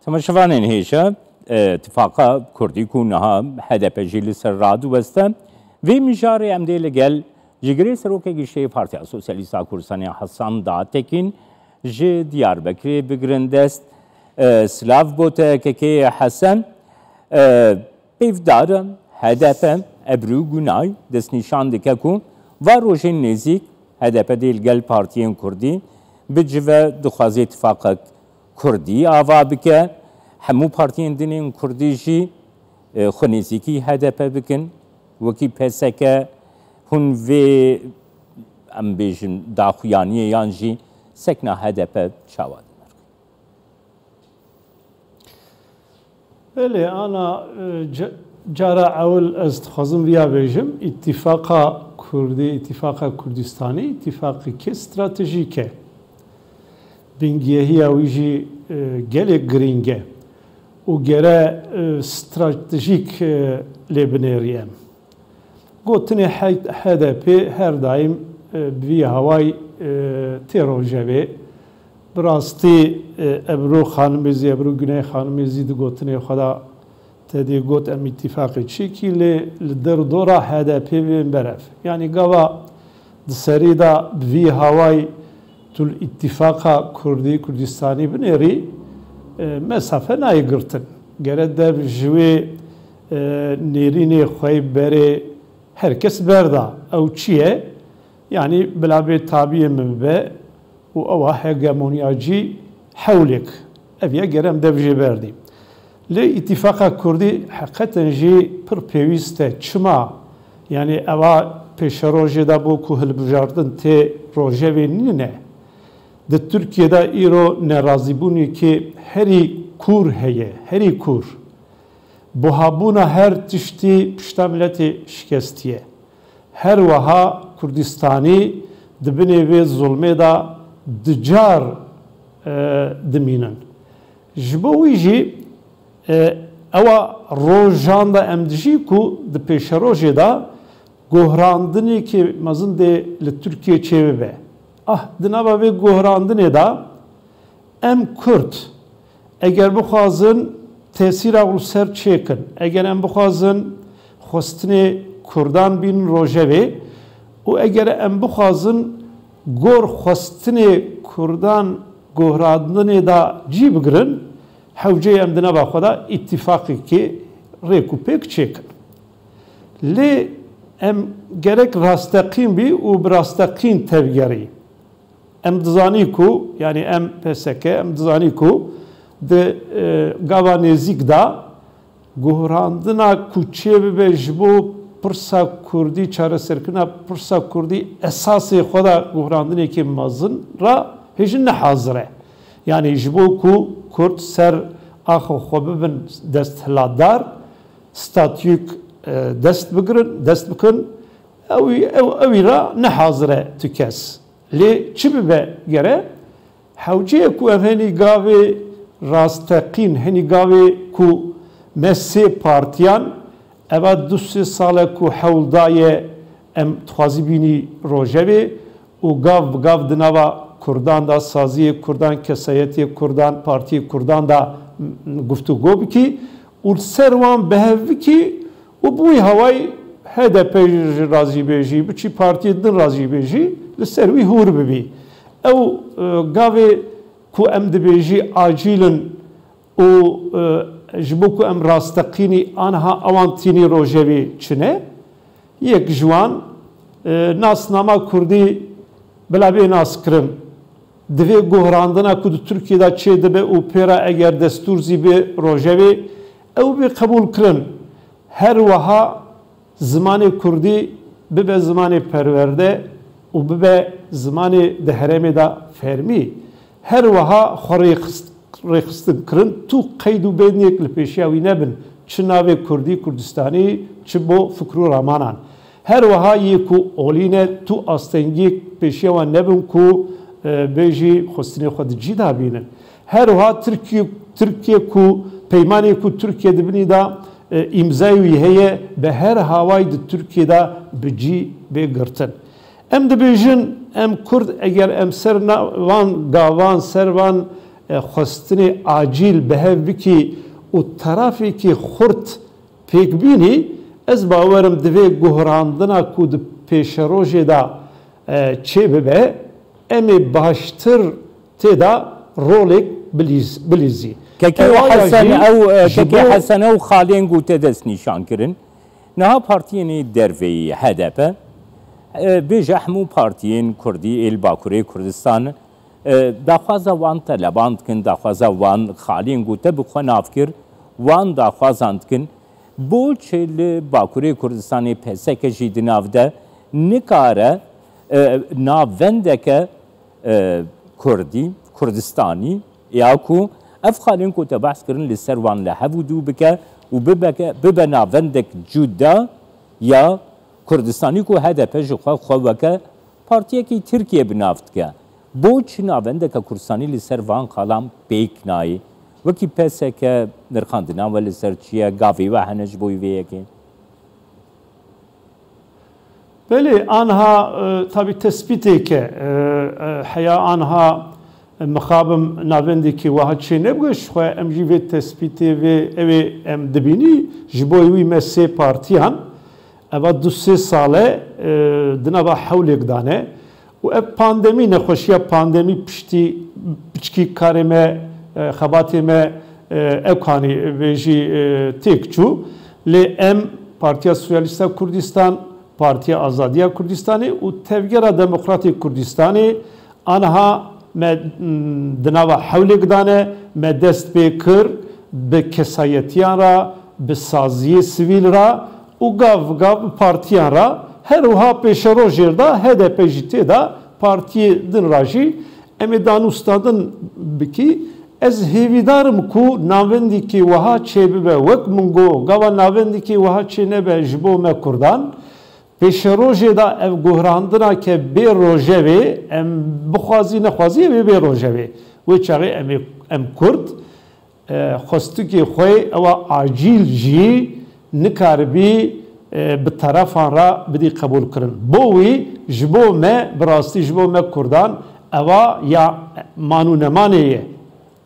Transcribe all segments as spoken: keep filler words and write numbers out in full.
Temaşevanên hêja, e, Tifaqa Kurdî ku niha H D P jî li ser radiweste, vê mijarê em dê li gel cîgirê Serokê Giştî Partiya Sosyalîst a Kurdistanê Hasan Dağtekin ji Diyarbekirê bigirin dest. E, silav bo te kekê Hesen. E, Pêvdar e, H D P Ebru Gunay destnîşan dike ku va rojên nêzîk H D P dê li gel partiyên kurdî bicive, dixwaze tifaqek kurdî ava bike. Hemû partiyên din ên kurdî jî, e, xwe nêzîkî H D P bikin. Wekî P S K hûn vê, em bêjin, daxuyaniyê yan jî sekna H D P çawa dinirxin? Belê, ana, e, ca-, cara ewil ez dixwazim viya bêjim, Îtîfaqa Kurdî, Îtîfaqa Kurdistanî, îtîfaqekî stratejîk e. Bingehîya wî jî, e, gelek girîng e û gere, e, stratejîk, e, lê binêrî em. Gotinê H-, H D P her daîm, e, bi vî hawayî, e, tê rojevê. Bi rastî, e, Ebru xanimê zî, Ebru Guney xanimê zî di gotinê xwe de tedê got, em îtîfaqê çêkî, lê li derdora H D P bên berev. Yanî gava di serî de bi vî hawayî tu li îtîfaqa Kurdî, Kurdistanî binêrî, e, mesafe nayê girtin. Gere dev ji wê, e, nêrînê xwe yê berê her kes berda. Ew çi ye? Yanî bila bê tabiyê min bibe û ewa hegemonyacî hewlêk. Ev ye, gere em dev jê berdî. Lê îtîfaqa Kurdî heqeten jî pir pêwîst e. Çima? Yanî ewa pêşerojê de bû ku hilbijardin tê rojevê nîne. Di Tirkiyê de îro nerazîbûnekê herî kûr heye, herî kûr. Buhabûna her tiştî pişta miletê şikestiye. Her wiha Kurdistanî di binê vê zulmê de di car, e, dimînin. Ji bo wî jî, e, ewa rojan de em dijî ku di pêşerojê de gohrandinekê mezin dê li Tirkiyê çêbibe. Ah, di nava vê gohrandinê de em Kurd, eger bixwazin tesîra xwe li ser çêkin, eger em bixwazin xwestinê Kurdan bînin rojevê û eger em bixwazin gor xwestinê Kurdan gohrandinê de cî bigirin, hewceyê em di nava xwe de îtîfaqekê rêk û pêk çêkin. Lê em gerek rasteqîn bî û bi rasteqîn tevgerî. Em dizanî ku, yanî em P S K, em dizanî ku di, e, gava nêzîk de guhrandina ku çêbibe ji bo pirsa kurdî, çareserkirina pirsa kurdî esasê xwe de guhrandinekê mezin re hêjin ne hazir e. Yanî ji bo ku kurd ser axa xwe bibin desthilatdar, statûyek, e, dest bigirin, dest bikin, ew, ew, ewî re ne hazir e tu kes. Lê çi bibe gere? Hewce ye ku em henî gavê rasteqîn, henî gavê ku me sê partiyan, eva du sê sal e ku hewl daye em dixwazî bînî rojevê û gav bi gav di nava Kurdan de, saziyê Kurdan, kesayetiyê Kurdan, partiyê Kurdan de, m-, guftûgo bikî û li ser wan bi hev bikî û bi wî hawayî H D P jî razî bê jî, biçî partiyê din razî bê jî, li ser wî hûr bibî. Ew, e, gavê ku em dibê jî acîl in û, e, ji bo ku em rasteqînî aniha ewan tînî rojevê çi ne, yek ji wan, e, nasnama kurdî bila bê naskirin. Divê guhrandina ku di Tirkiyê de çêdibe û pê re eger destûr zî bê rojevê, ew bê qebûlkirin. Her wiha zimanê kurdî bibe zimanê perwerde û bibe zimanê di herêmê de fermî. Her wiha xwe rêxist-, rêxistin kirin, tu qeyd û bendiyek li pêşiya wî nebin, çi navê kurdî, kurdistanî, çi bo fikr û ramanan. Her wiha yê ku olî ne, tu astengiyek pêşiya wan nebin ku, e, bê jî xwestinê xwe di cî de bînin. Her wiha Tirkiye, Tirkiye ku peymanê ku Tirkiye di binî de, e, îmzayê wî heye, bi her hawayî di Tirkiye de bi cî bê girtin. Em dibêjin, em Kurd, eger em ser na-, van gavan, ser van, e, xwestinê acîl bi hev bikî û terafekî xurt pêk bînî, ez bawerim divê guhrandina ku di pêşerojê de, e, çêbibe, em ê baştir tê de rolek bilîz-, bilîzî. Kekê Ewa ya Hesen jî ew, e, ji Kekê bo Hesen ew xalên ku te dest nîşan kirin. Niha partiyên ê derveyî H D P, e, bêje hemû partiyên kurdî ê li Bakurê Kurdistan, e, daxwaza wan teleban dikin, daxwaza wan xalên ku te bi xwe nav kir, wan daxwazan dikin. Boçi li Bakurê Kurdistanê P S K jî di nav de nikare, e, navendeke, e, kurdî, kurdistanî, ya ku ev xalên ku te behs kirin li ser wan li hev û dû bike û bibeke, bibe navendek cuda ya Kurdistanî ku H D P ji xwe, xwe weke partiyekî Tirkiye bi nav dike. Bo çi navendeke Kurdistanî li ser van xalan pêk nayê? Wekî P S K nirxandina we li ser çi ye? Gavê we hene ji bo vê yekê? Belê, anha, e, tabî tespîtêk e, e, e, heya anha, e, mixabim navendekî wiha çê nebûye, ji xwe em jî vê tespîtê vê, ew ê em dibînî, ji bo wî me sê partiyan, eva du sê sal e, e, di nava hewlêk de ne. Û ev pandemî, nexweşiya pandemî piştî piçkî karê me, e, xebatê me, e, ew kanî vê jî, e, têk çû. Lê em Partiya Sosyalîst a Kurdistan, Partiya Azadiya Kurdistanê û Tevgera Demokratê Kurdistanê aniha me, m, di nava hewlêk de ne, me dest pê kir bi kesayetiyan re, bi saziyê sivîl re û gav bi gav bi partiyan re, her wiha pêşerojê de H D P jî tê de, partiyê din re jî em ê danûstandin bikî. Ez hêvîdar im ku navendîkê wiha çêbibe. Wek min got, gava navendîkê wiha çênebe ji bo me Kurdan, pêşerojê de ev guhrandina ke bê rojevê, em bixwazî nexwazî ev ê bê rojevê. Wê çaxê em ê, em Kurd, e, xwestikê xwe ewa acîl jî nikaribî, e, bi terefan re bidî qebûlkirin. Bo wî ji bo me, bi rastî ji bo me Kurdan ewa ya man û nemanê ye.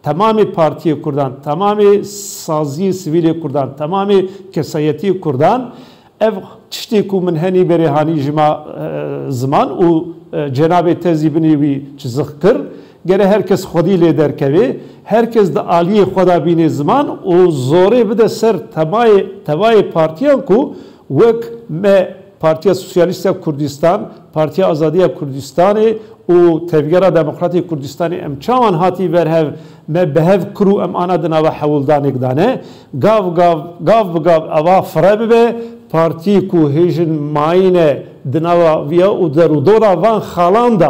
Temamê partiyê Kurdan, temamê saziyê sivîlê Kurdan, temamê kesayetiyê Kurdan, ev tiştê ku min henî berê hanî ji me, e, ziman û, e, cenabê te zî binê wî çizix kir, gere her kes xwedî lê derkeve, her kes di aliyê xwe de bînê ziman û zorê bide ser temayê, tevayê partiyan ku wek me Partiya Sosyalîst ya Kurdistan, Partiya Azadiya Kurdistanê û Tevgera Demokratê Kurdistanê em çawan hatî berhev, me bi hev kir û em ana di nava hewldanêk de ne. Gav, gav, gav bi gav eva fire bibe, partiyê ku hêjin mayîne di nava viya û derûdora van xalan de,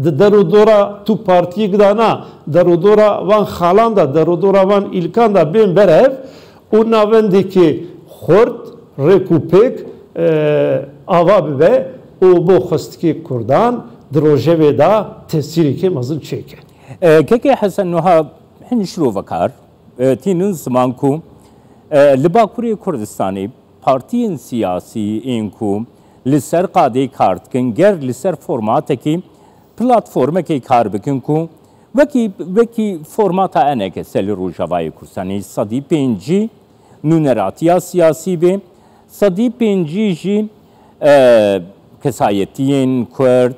di derûdora tu partiyêk de na, derûdora van xalan de, derûdora van îlkan de bên berhev, û navendekê xurt, rêk û pêk, e, ava bibe û bo xwestikê Kurdan di rojevê de tesîreke mezin çêke. E, Kekê Hesen, nuha hin şirovekar, e, tînin ziman ku, e, li Bakurê Kurdistanê partiyên siyasî ên ku li ser qadê kar dikin, ger li ser formatekî, platformekê kar bikin ku wekî, wekî formata E N K S li Rojavayê Kurdistanê sedî pêncî nûneratiya siyasî bê, sedî pêncî jî, e, kesayetiyên Kurd,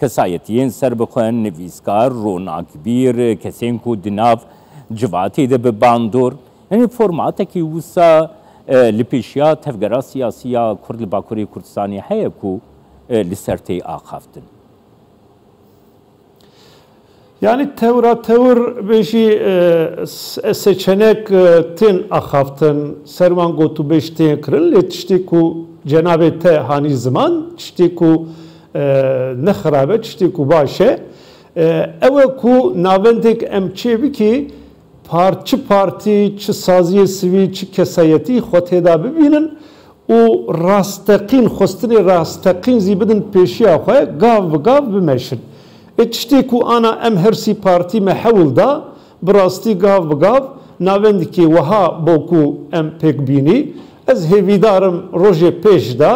kesayetiyên serbixwe, nivîskar, ronakbîr, kesên ku di nav civatê de bi bandor, yanî formatekî wisa, e, li pêşiya tevgera siyasî ya Kurd li Bakurê Kurdistanê heye ku, e, li ser tê axaftin? Yanî tewra tewir bêjî, e, s-, seçenek, e, tên axaftin, ser wan gotûbêj tên kirin, lê tiştê ku cenabê te hanî ziman, tiştê ku, e, ne xirab e, tiştê ku baş e, e, ew e ku navendek em çê bikî, par-, çi partî, çi saziyê sivîl, çi kesayetî xwe tê de bibînin û rasteqîn, xwestinê rasteqîn zî bidin pêşiya xwe, gav bi gav bimeşin. Ê tiştê ku ana em her sî partî me hewl da, bi rastî gav bi gav navendikê wiha bo ku em pêk bînî, ez hêvîdar im rojê pêş de,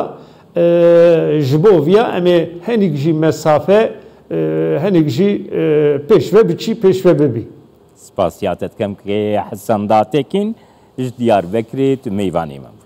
e, ji bo viya em ê henîk jî mesafe, e, henîk jî, e, pêş ve biçî, pêş ve bibî. Spasiya te dikim kê Hesen Datekîn ji Diyarbekirê tu mêvanê me bû.